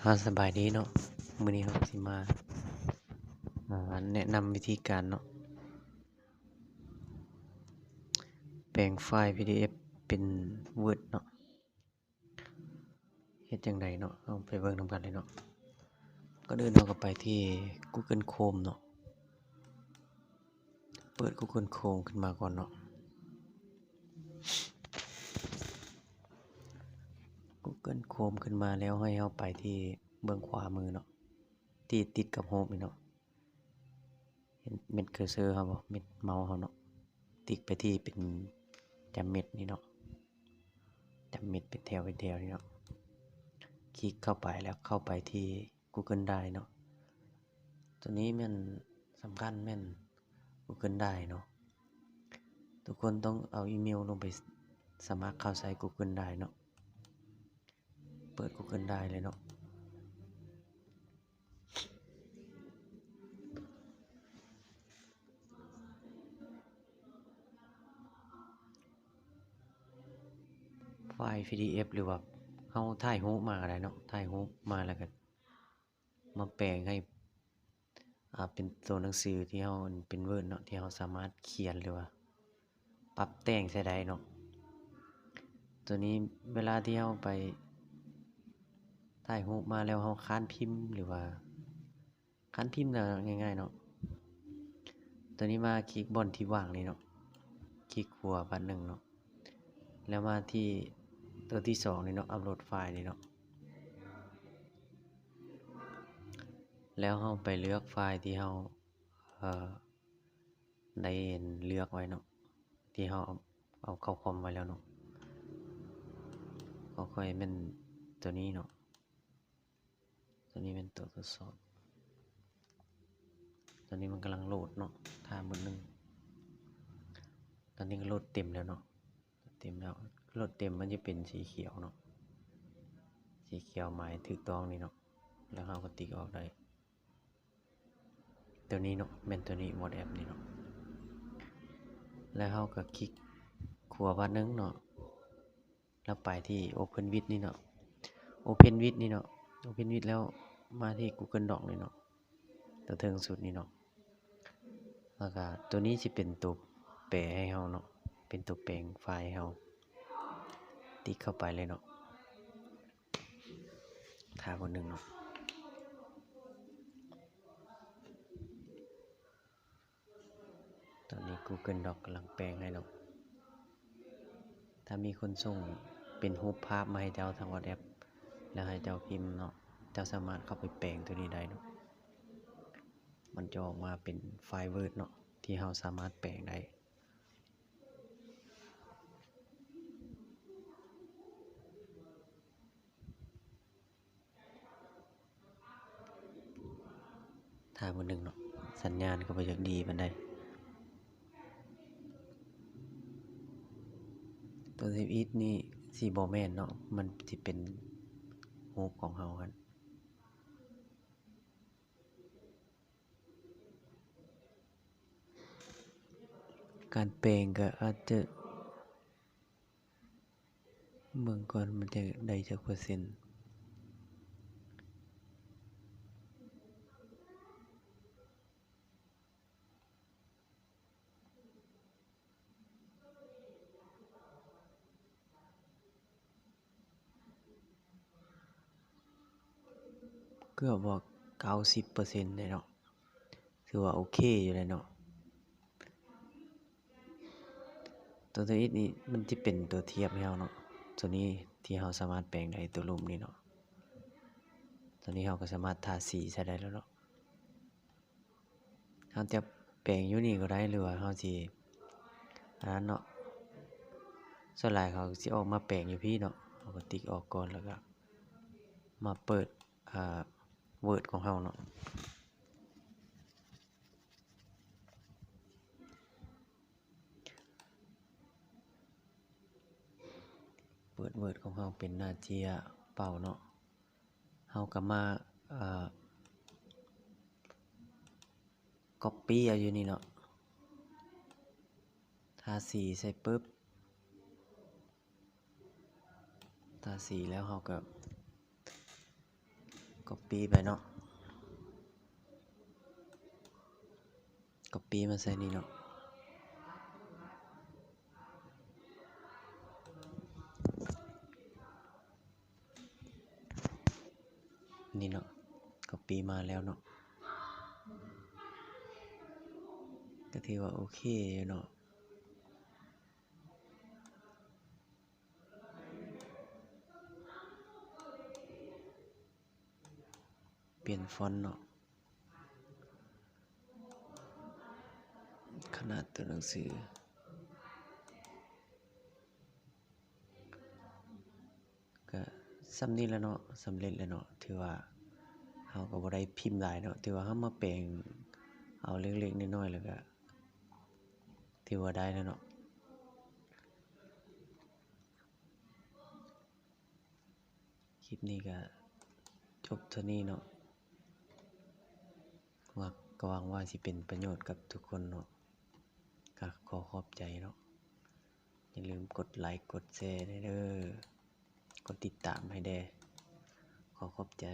ອາ ສະບາຍດີເນາະ, ມື້ນີ້ເຮົາຊິມາ ອາ ແນະນຳວິທີການເນາະ ແປງໄຟລ໌ ພີດີເອັຟ ເປັນ Word ເນາະ. ເຮັດຈັ່ງໃດເນາະ? ເຮົາໄປເບິ່ງນຳກັນເລີຍເນາະ. ກ່ອນອື່ນເຮົາກໍໄປທີ່ Google Chrome ເນາະ. ເປີດ Google Chrome ຂຶ້ນມາກ່ອນເນາະ. Google Chrome ຂຶ້ນມາແລ້ວ ໃຫ້ເຮົາໄປທີ່ເບື້ອງຂວາມືເນາະ ທີ່ຕິດກັບຮູບນີ້ເນາະ. ເຫັນເມັດເຄີເຊີເຮົາບໍ່? ເມັດເມົາເຮົາເນາະ. ຕິກໄປທີ່ເປັນຈຳເມັດນີ້ເນາະ, ຈຳເມັດເປັນແຖວເປັນແຖວນີ້ເນາະ. ຄລິກເຂົ້າໄປແລ້ວເຂົ້າໄປທີ່ Google Drive ເນາະ. ຕົວນີ້ແມ່ນສຳຄັນແມ່ນ Google Drive ເນາະ. ທຸກຄົນຕ້ອງເອົາອີເມວລົງໄປສະໝັກເຂົ້າໃຊ້ Google Drive ເນາະ. ເປີດ Google Drive ເລີຍເນາະ. ໄຟລ໌ ພີດີເອັຟ ຫຼືວ່າເຮົາຖ່າຍຮູບມາກໍໄດ້ເນາະ, ຖ່າຍຮູບມາແລ້ວກໍມາແປງໃຫ້ ອາ ເປັນຕົວໜັງສືທີ່ເຮົາ ເປັນ Word ເນາະ ທີ່ເຮົາສາມາດຂຽນ ຫຼືວ່າປັບແຕ່ງໃສ່ໄດ້ເນາະ. ຕົວນີ້ເວລາທີ່ເຮົາໄປຖ່າຍຮູບມາແລ້ວ ເຮົາຄ້ານພິມ ຫຼືວ່າ ຄັນພິມກໍງ່າຍໆເນາະ. ຕົວນີ້ມາຄລິກບ່ອນທີ່ວ່າງນີ້ເນາະ, ຄລິກຂວາບາດໜຶ່ງເນາະ, ແລ້ວມາທີ່ຕົວທີ່ສອງນີ້ເນາະ, ອັບໂຫຼດໄຟລ໌ນີ້ເນາະ. ແລ້ວເຮົາໄປເລືອກໄຟລ໌ທີ່ເຮົາ ເອີ ໄດ້ເລືອກໄວ້ເນາະ, ທີ່ເຮົາເອົາ ເອົາເຂົ້າຄອມໄວ້ແລ້ວເນາະ. ຂອງຂ້ອຍແມ່ນຕົວນີ້ເນາະ. ຕົວນີ້ແມ່ນຕົວທົດສອບ. ຕົວນີ້ມັນກຳລັງໂຫຼດເນາະ, ຖ້າມື້ໜຶ່ງ. ຕອນນີ້ກໍໂຫຼດເຕັມແລ້ວເນາະ, ເຕັມແລ້ວ. ໂຫຼດເຕັມມັນຈະເປັນສີຂຽວເນາະ, ສີຂຽວໝາຍຖືກຕ້ອງນີ້ເນາະ, ແລ້ວເຮົາກໍຕິກອອກໄດ້. ຕົວນີ້ເນາະ, ແມ່ນຕົວນີ້ WhatsApp ນີ້ເນາະ. ແລ້ວເຮົາກໍຄລິກຂວາບາດໜຶ່ງເນາະ. ແລ້ວໄປທີ່ Open with ນີ້ເນາະ, Open with ນີ້ເນາະ, Open with ແລ້ວມາທີ່ Google Doc ນີ້ເນາະ, ຕົວເທິງສຸດນີ້ເນາະ. ແລ້ວກະຕົວນີ້ຊິເປັນຕົວແປໃຫ້ເຮົາເນາະ, ເປັນຕົວແປງໄຟລ໌ໃຫ້ເຮົາ. ຕິກເຂົ້າໄປເລີຍເນາະ, ຖ້າບາດໜຶ່ງເນາະ. ຕອນນີ້ Google Doc ກຳລັງແປງໃຫ້ເນາະ. ຖ້າມີຄົນສົ່ງເປັນຮູບພາບມາໃຫ້ເຈົ້າທາງ WhatsApp ແລ້ວໃຫ້ເຈົ້າພິມເນາະ, ເຈົ້າສາມາດເຂົ້າໄປແປງຕົວນີ້ໄດ້ເນາະ. ມັນຈະອອກມາເປັນໄຟລ໌ Word ເນາະ ທີ່ເຮົາສາມາດແປງໄດ້. ຖ້າມື້ໜຶ່ງເນາະ, ສັນຍານກໍບໍ່ຢາກດີປານໃດ. ຕົວສິບເອັດນີ້ຊິບໍ່ແມ່ນເນາະ, ມັນຊິເປັນຮູບຂອງເຮົາຫັ້ນ. ການແປງກໍອາດຈະ ເບິ່ງກ່ອນມັນຈະໄດ້ຈັກເປີເຊັນ. ເກືອບວ່າເກົ້າສິບເປີເຊັນເດ້ເນາະ, ຖືວ່າໂອເຄຢູ່ເດ້ເນາະ. ຕົວທຳອິດນີ້ມັນຈະເປັນຕົວທຽບໃຫ້ເຮົາເນາະ, ຕົວນີ້ທີ່ເຮົາສາມາດແປງໄດ້, ຕົວລຸ່ມນີ້ເນາະ. ຕົວນີ້ເຮົາກໍສາມາດທາສີໃສ່ໄດ້ແລ້ວເນາະ. ເຮົາຈະແປງຢູ່ນີ້ກໍໄດ້ ຫຼືວ່າເຮົາຊິອັນນັ້ນເນາະ, ສ່ວນຫຼາຍເຂົາຊິອອກມາແປງຢູ່ພີ້ເນາະ. ເຮົາກໍຕິກອອກກ່ອນ ແລ້ວກໍມາເປີດ ອ່າ Word ຂອງເຮົາເນາະ. ເປີດ Word ຂອງເຮົາເປັນໜ້າເຈ້ຍເປົ່າເນາະ. ເຮົາກໍມາ ເອີ copy ເອົາຢູ່ນີ້ເນາະ, ທາສີໃສ່ປຶບ, ທາສີແລ້ວເຮົາກໍ ກັອບປີ້ໄປເນາະ ກັອບປີ້ມາໃສ່ນີ້ເນາະ ນີ້ເນາະ ກັອບປີ້ມາແລ້ວເນາະ ກໍຖືວ່າໂອເຄຢູ່ເນາະ. ປ່ຽນຟອນເນາະ ຂະໜາດຕົວໜັງສື ກະສ່ຳນີ້ແຫຼະເນາະ ສຳເລັດແລ້ວເນາະ ຖືວ່າເຮົາກໍບໍ່ໄດ້ພິມຫຼາຍເນາະ ຖືວ່າເຮົາມາແປງເອົາເລັກໆນ້ອຍໆ ແລ້ວກະຖືວ່າໄດ້ແລ້ວເນາະ. ຄລິບນີ້ກະຈົບເທົ່ານີ້ເນາະ ຫວັງ ກໍຫວັງວ່າຊິເປັນປະໂຫຍດກັບທຸກຄົນເນາະ ກະຂໍຂອບໃຈເນາະ ຢ່າລືມກົດໄລກົດແຊແດ່ເດີ ກົດຕິດຕາມໃຫ້ແດ່ ຂໍຂອບໃຈ.